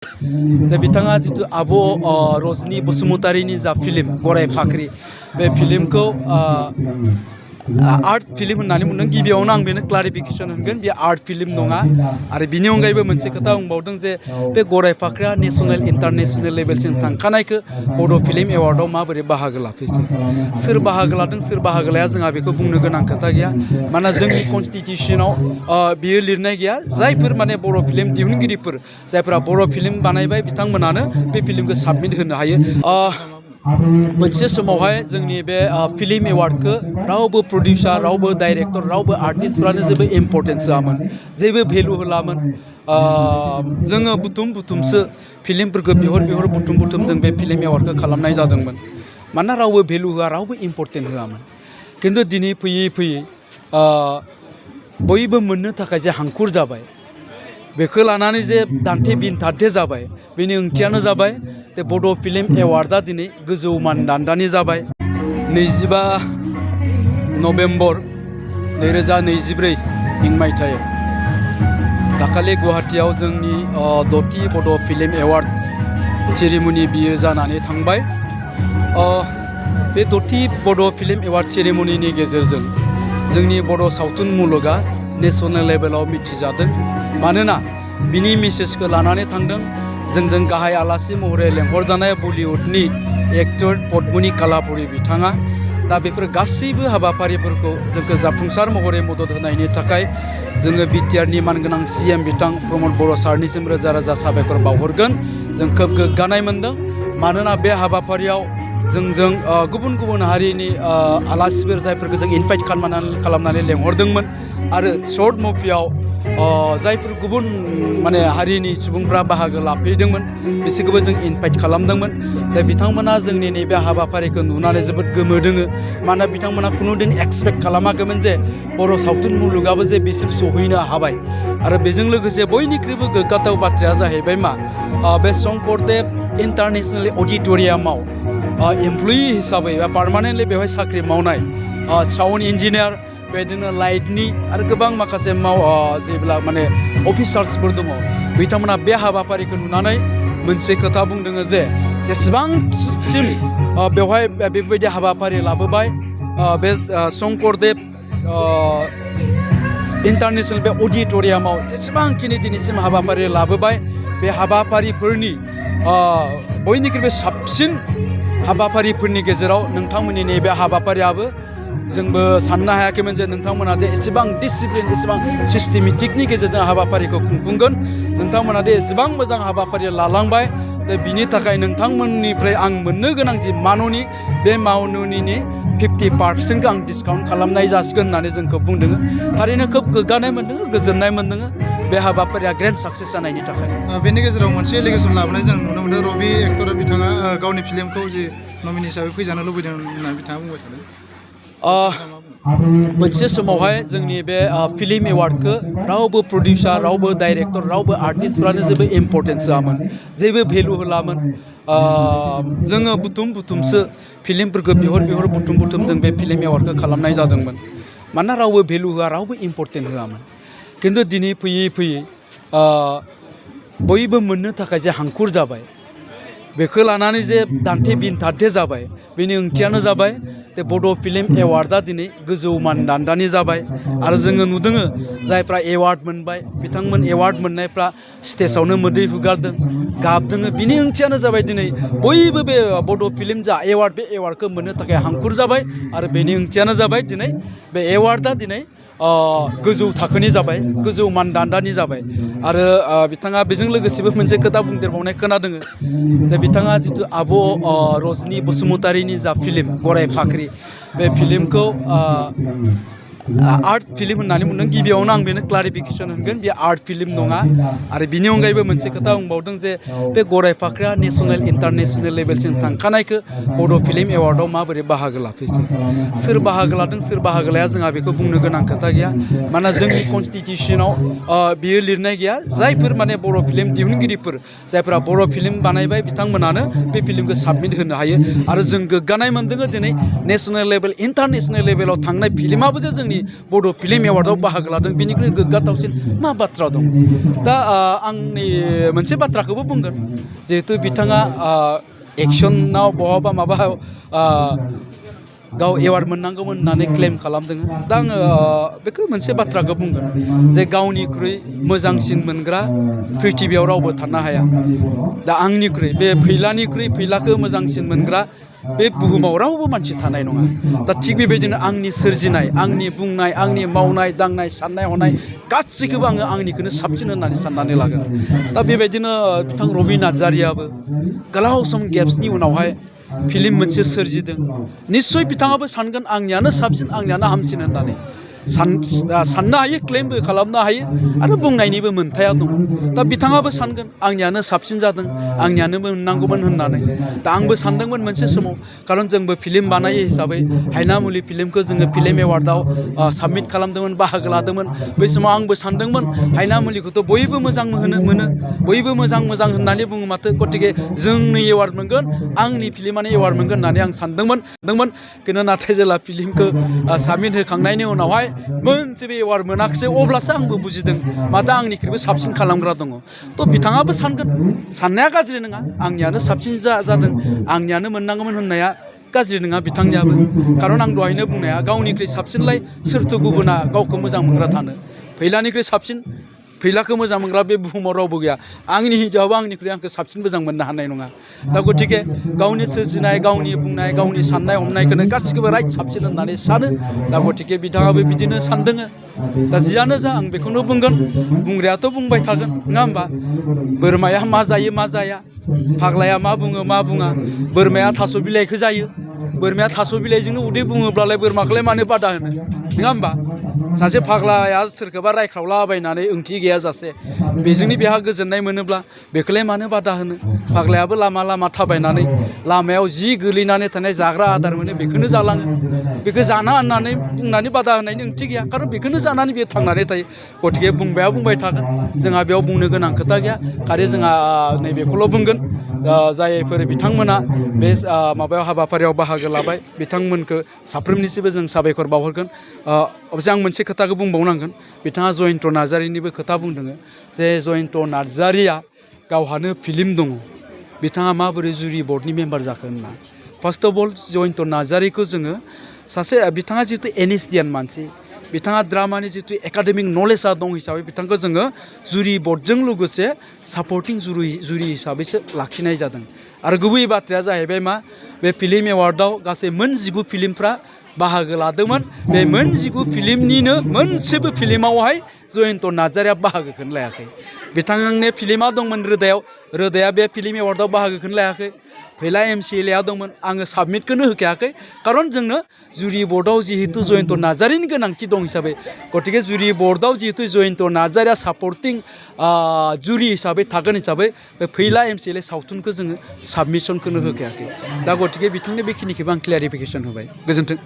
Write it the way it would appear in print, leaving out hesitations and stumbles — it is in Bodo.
दा बिथाङा जितु आब' रजनी बसुमतारीनि जा फिल्म गराय फाख्रि बे फिल्मखौ आर्ट फिल्म होननानै बुंदों। गिबियावनो आं बेनो क्लारिफिकेसन होगोन बे आर्ट फिल्म नङा। आरो बिनि अनगायैबो मोनसे खोथा बुंबावदों जे बे गराय फाख्रिया नेशनेल इन्टारनेशनेल लेभेलसिम थांखानायखौ बड' फिल्म एवार्डआव माबोरै बाहागो लाफैखो, सोर बाहागो लादों सोर बाहागो लाया जोंहा बेखौ बुंनो गोनां खोथा गैया। मानोना जोंनि कनस्टिटिउसनाव बियो लिरनाय गैया। जायफोर माने बर' फिल्म दिहुनगिरिफोर जायफोरा बर' फिल्म बानायबाय बिथांमोनानो बे फिल्मखौ साबमिट होनो हायो। मोनसे समावहाय जोंनि बे फिल्म एवार्डखौ रावबो प्रडिउसार रावबो डाइरेक्टर रावबो आर्टिस्टफ्रानो जेबो इम्पर्टेन्स होआमोन, जेबो भेलु होलामोन। जोङो बुथुमसो फिल्मफोरखौ बिहर बुथुम जों बे फिल्म एवार्डखौ खालामनाय जादोंमोन। मानोना रावबो भेलु होआ रावबो इम्पर्टेन्ट होआमोन। खिन्थु दिनै फैयै बयबो मोननो थाखाय जे हांखुर जाबाय, बेखौ लानानै जे दान्थे बिनथान्थे जाबाय, बेनि ओंथियानो जाबाय बे बड' फिल्म एवार्डआ दिनै गोजौ मानदान्दानि जाबाय। 25 नभेम्बर 2024 मायथाइयाव दाखालि गुवाहाटीयाव जोंनि 6थि बड' फिल्म एवार्ड सेरेमनि बियो जानानै थांबाय। बे 6थि बड' फिल्म एवार्ड सेरेमनिनि गेजेरजों जोंनि बर' सावथुन मुलुगा नेशनेल लेभेलाव मिथिजादों। मानोना बिनि मेसेजखौ लानानै थांदों। जोंजों गाहाय आलासि महरै लेंहरजानाय बलिउडनि एक्टर पद्मिनी कलापुरी बिथाङा। दा बेफोर गासैबो हाबाफारिफोरखौ जोंखौ जाफुंसार महरै मदद होनायनि थाखाय जोङो बिटिआरनि मानगोनां CM बिथां प्रमद बर' सारनिसिम रोजा रोजा साबायखर बावहरगोन। जों खोब गोग्गानाय मोनदों। मानोना बे हाबाफारियाव जोंजों गुबुन गुबुन हारिनि आलासिफोर जायफोरखौ जों इनभाइट खालामनानै लेंहरदोंमोन आरो शर्ट मुभियाव जायफोर गुबुन माने हारिनि सुबुंफ्रा बाहागो लाफैदोंमोन बिसोरखौबो जों इनभाइट खालामदोंमोन। दा बिथांमोना जोंनि नैबे हाबाफारिखौ नुनानै जोबोद गोमोदोङो। मानोना बिथांमोना खुनुदिन एक्सपेक्ट खालामाखैमोन जे बर' सावथुन मुलुगाबो जे बिसिम सहैनो हाबाय। आरो बेजों लोगोसे बयनिख्रुइबो गोग्गाथाव बाथ्राया जाहैबाय मा, बे शंकरदेव इन्टारनेशनेल अडिट'रियामाव एमप्लयि हिसाबै बा पार्मानेन्टलि बेवहाय साख्रि मावनाय साउन्ड इन्जिनियार, बेबायदिनो लाइटनि आरो गोबां माखासे जेब्ला माने अफिसार्सफोर दङ, बिथांमोना बे हाबाफारिखौ नुनानै मोनसे खोथा बुंदों जे जेसेबांसिम बेवहाय बेबायदि हाबाफारि लाबोबाय बे शंकरदेव इन्टारनेशनेल बे अडिट'रियामाव जेसेबांखिनि दिनैसिम हाबाफारि लाबोबाय, बे हाबाफारिफोरनि बयनिख्रुइबो साबसिन हाबाफारिफोरनि गेजेराव नोंथांमोननि नैबे हाबाफारियाबो जोंबो साननो हायाखैमोन जे नोंथांमोना जे एसेबां डिसिप्लिन एसेबां सिस्टेमेटिकनि गेजेरजों हाबाफारिखौ खुंफुंगोन। नोंथांमोना दे एसेबां मोजां हाबाफारि लालांबाय, दा बिनि थाखाय नोंथांमोननिफ्राय आं मोननो गोनां जि माननि बे माननिनि 50% आं डिसकाउन्ट खालामनाय जासिगोन होननानै जोंखौ बुंदों। थारैनो खोब गोग्गानाय मोन्दों, गोजोननाय मोन्दों बे हाबाफारिया ग्रेन्ड साक्सेस जानायनि थाखाय। बेनि गेजेराव मोनसे एलिगेसन लाबोनाय जों नुनो मोनदों। रबि एक्टर बिथाङा गावनि फिल्मखौ जि नमिनि हिसाबै फैजानो लुबैदों होननानै बिथाङा बुंबाय थादों। मोनसे समावहाय जोंनि बे फिल्म एवार्डखौ रावबो प्रडिउसार रावबो डाइरेक्टर रावबो आर्टिस्टफ्रानो जेबो इम्पर्टेन्स होआमोन, जेबो भेलु होलामोन। जोङो बुथुमसो फिल्मफोरखौ बिहर बुथुम जों बे फिल्म एवार्डखौ खालामनाय जादोंमोन। मानोना रावबो भेलु होआ रावबो इम्पर्टेन्ट होआमोन। खिन्थु दिनै फैयै बयबो मोननो थाखाय जे हांखुर जाबाय, बेखौ लानानै जे दान्थे बिनथान्थे जाबाय, बेनि ओंथियानो जाबाय बे बड' फिल्म एवार्डआ दिनै गोजौ मानदान्दानि जाबाय। आरो जोङो नुदों जायफ्रा एवार्ड मोनबाय बिथांमोन एवार्ड मोननायफ्रा स्टेजावनो मोदै हुगारदों, गाबदों। बिनि ओंथियानो जाबाय दिनै बयबो बे बड' फिल्म जा एवार्ड बे एवार्डखौ मोननो थाखाय हांखुर जाबाय। आरो बेनि ओंथियानो जाबाय दिनै बे एवार्डआ दिनै गोजौ थाखोनि जाबाय, गोजौ मानदान्दानि जाबाय। आरो बिथाङा बेजों लोगोसेबो मोनसे खोथा बुंदेरबावनाय खोनादों जे बिथाङा जितु आब' रजनी बसुमतारीनि जा फिल्म गराय फाख्रि बे फिल्मखौ आर्ट फिल्म होननानै बुंदों। गिबियावनो आं बेनो क्लारिफिकेसन होगोन बे आर्ट फिल्म नङा। आरो बिनि अनगायैबो मोनसे खोथा बुंबावदों जे बे गराय फाख्रिया नेशनेल इन्टारनेशनेल लेभेलसिम थांखानायखौ बड' फिल्म एवार्डआव माबोरै बाहागो लाफैखो, सोर बाहागो लादों सोर बाहागो लाया जोंहा बेखौ बुंनो गोनां खोथा गैया। मानोना जोंनि कनस्टिटिउसनाव बियो लिरनाय गैया। जायफोर माने बर' फिल्म दिहुनगिरिफोर जायफोरा बर' फिल्म बानायबाय बिथांमोनानो बे फिल्मखौ साबमिट होनो हायो। आरो जों गोग्गानाय मोनदों दिनै नेशनेल लेभेल इन्टारनेशनेल लेभेलाव थांनाय फिल्माबो जे जोंनि बड' फिल्म एवार्डआव बाहागो लादों बेनिख्रुइ गोग्गाथावसिन मा बाथ्रा दं दा आंनि मोनसे बाथ्राखौबो बुंगोन जिहेतु बिथाङा एक्सनाव बहाबा माबा गाव एवार्ड मोननांगौमोन होननानै क्लेम खालामदों दा आङो बेखौ मोनसे बाथ्राखौ बुंगोन जे गावनिख्रुइ मोजांसिन मोनग्रा प्रिथिबियाव रावबो थानो हाया दा आंनिख्रुइ बे फैलानिख्रुइ फैलाखौ मोजांसिन मोनग्रा बे बुहुमाव रावबो मानसि थानाय नङा दा थिग बेबायदिनो आंनि सोरजिनाय आंनि बुंनाय आंनि मावनाय दांनाय साननाय हनाय गासैखौबो आङो आंनिखौनो साबसिन होननानै साननानै लागोन दा बेबायदिनो बिथां रबि नार्जारियाबो गोलाव सम गेप्सनि उनावहाय फिल्म मोनसे सोरजिदों निस्सय बिथाङाबो सानगोन आंनियानो साबसिन आंनियानो हामसिन होननानै साननो हायो क्लेमबो खालामनो हायो आरो बुंनायनिबो मोन्थाया दं दा बिथाङाबो सानगोन आंनियानो साबसिन जादों आंनियानो मोननांगौमोन होननानै दा आंबो सानदोंमोन मोनसे समाव खारन जोंबो फिल्म बानायो हिसाबै हायनामुलि फिल्मखौ जोङो फिल्म एवार्डआव साबमिट खालामदोंमोन बाहागो लादोंमोन बै समाव आंबो सानदोंमोन हायनामुलिखौथ' बयबो मोजां मोनो बयबो मोजां होननानै बुङो माथो गतिके जोंनि एवार्ड मोनगोन आंनि फिल्मानो एवार्ड मोनगोन होननानै आं सानदोंमोन खिन्थु नाथाय जेला फिल्मखौ साबमिट होखांनायनि उनावहाय मोनसेबो एवार्ड मोनाखिसै अब्लासो आंबो बुजिदों माथो आंनिख्रुइबो साबसिन खालामग्रा दङ थ' बिथाङाबो सानगोन साननाया गाज्रि नङा आंनियानो साबसिन जादों आंनियानो मोननांगौमोन होननाया गाज्रि नङा बिथांनियाबो खारन आं दहायनो बुंनाया गावनिख्रुइ साबसिनलाय सोरथो गुबुना गावखौ मोजां मोनग्रा थानो फैलानिख्रुइ साबसिन फैलाखौ मोजां मोनग्रा बे बुहुमाव रावबो गैया आंनि हिन्जावाबो आंनिख्रुइ आंखौ साबसिन मोजां मोननो हानाय नङा दा गतिके गावनि सोरजिनाय गावनि बुंनाय गावनि साननाय हमनायखौनो गासिखौबो राइट साबसिन होननानै सानो दा गतिके बिथाङाबो बिदिनो सानदों दा जियानो जा आं बेखौनो बुंगोन बुंग्रायाथ' बुंबाय थागोन नङा होमबा बोरमाया मा जायो मा जाया फाग्लाया मा बुङो मा बुङा बोरमाया थास' बिलाइखौ जायो बोरमाया थास' बिलाइजोंनो उदै बुङोब्लालाय बोरमाखौलाय मानो बादा होनो नङा होमबा सासे फाग्लाया सोरखौबा रायख्रावलाबायनानै ओंथि गैयाजासे बेजोंनो बेहा गोजोननाय मोनोब्ला बेखौलाय मानो बादा होनो फाग्लायाबो लामा लामा थाबायनानै लामायाव जि गोलैनानै थानाय जाग्रा आदार मोनो बेखौनो जालाङो बेखौ जाना होननानै बुंनानै बादा होनायनि ओंथि गैया खारन बेखौनो जानानै बेयो थांनानै थायो गतिके बुंबाया बुंबाय थागोन जोंहा बेयाव बुंनो गोनां खोथा गैया खालि जोंहा नैबेखौल' बुंगोन जायफोर बिथांमोना बे माबायाव हाबाफारियाव बाहागो लाबाय बिथांमोनखौ साफ्रोमनिसिबो जों साबायखर बावहरगोन अबयसे आं मोनसे खोथाखौ बुंबावनांगोन बिथाङा जयन्त नार्जारिनिबो खोथा बुंदों जे जयन्त नार्जारिया गावहानो फिल्म दङ बिथाङा माबोरै जुरि बर्डनि मेम्बार जाखो होनना फार्स्ट अफ अल जयन्त नार्जारिखौ जोङो सासे बिथाङा जिहेतु एनएसडियान मानसि बिथाङा ड्रामानि जितु एकाडेमिक नलेजआ दं हिसाबै बिथांखौ जोङो जुरि बर्डजों लोगोसे सापर्टिं जुरि हिसाबैसो लाखिनाय जादों आरो गुबै बाथ्राया जाहैबाय मा बे फिल्म एवार्डआव गासै मोन 19 फिल्मफ्रा बाहागो लादोंमोन बे मोन 19 फिल्मनिनो मोनसेबो फिल्मावहाय जयन्त नार्जारिया बाहागोखौनो लायाखै बिथांनि फिल्मा दंमोन रोदाया बे फिल्म एवार्डआव बाहागोखौनो लायाखै फैला MCLA दंमोन आङो साबमिटखौनो होखायाखै खारन जोंनो जुरि बर्डआव जिहेतु जयन्त नार्जारिनि गोनांथि दं हिसाबै गतिके जुरि बर्डआव जिहेतु जयन्त नार्जारिया सापर्टिं जुरि हिसाबै थागोन हिसाबै बे फैला MCLA सावथुनखौ जोङो साबमिसनखौनो होखायाखै दा गतिके बिथांनि बेखिनिखौबो आं क्लियारिफिकेसन होबाय गोजोन्थों।